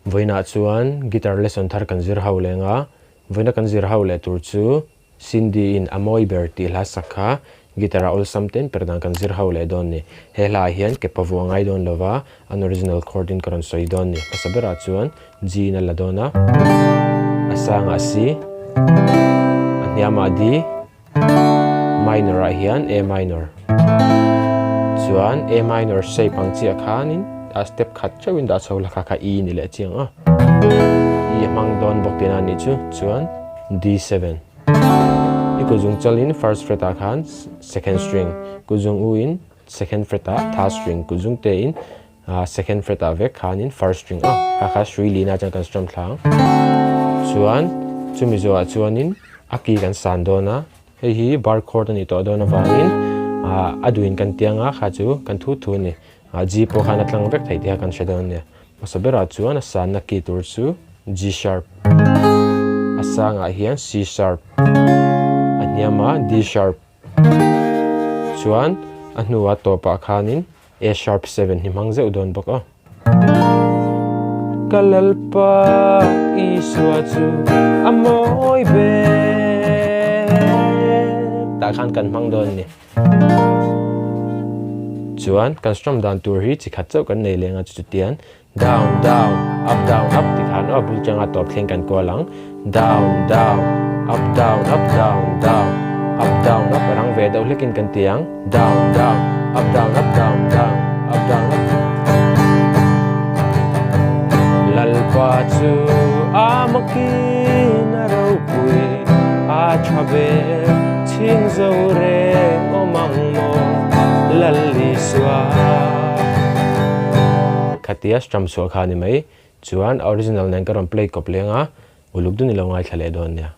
Vawiinah chuan guitar lesson thar kan zir ho leng a, vawiina kan zir ho leh tur chu Cindy in a mawi ber tih hla sak kha guitar a awlsam ten per dan kan zir ho leh dawn ni. He hla ah hian ke pavu a ngai dawn lova, an original chord in ka rawn sawi dawn ni. Hmasa berah chuan G in a la dawn a, a sangah C, a hniamah D, minor ah hian A minor. Chuan A minor shape ang chiah khanin a step khat theuhin dah chho la kha kha E ni leh chiang a. E a hmang dawn bawk tihna a nih chu. Chuan D7. I kuzung chalin first fret ah khan second string, kuzung u in second fret ah third string, kuzung te in second fret ah vek khanin first string a kha kha hrui lina chuan kan strum thlang. Chuan chumi zawhah chuanin a ki kan san dawn a, hei hi bar chord a nih tawh dawn avangin a duhin kan tiang a kha chu kan thu thu a ni. G pawh khan a tlang vek theih tih kha kan hre dawn a nia. Hmasa berah chuan a sanna ki tur chu G sharp, a sangah hian C sharp, a hniamah D sharp, chuan a hnuah tawpah khanin A sharp 7 hi hmang zeuh dawn bawk a. Ka Lalpa Isua chu a mawi ber tah khan kan hmang dawn a ni. Chuan kan strum dan tur hi chi khat chauh kan nei leng a chu chutian down down up down up ti khan aw bul changa tawp thleng kan kual ang down down up down up down down up down up a rang ve deuh hlekin kan ti ang down down up down up down down up down up Lalpa chu a makin a ropui a tha ber Chhing zo reng awm ang maw Lalisua. Khatia strum chhuah kha a ni mai. Chuan a original nen ka rawn play kawp leng a, uluk dun i lo ngaithla leh dawn nia.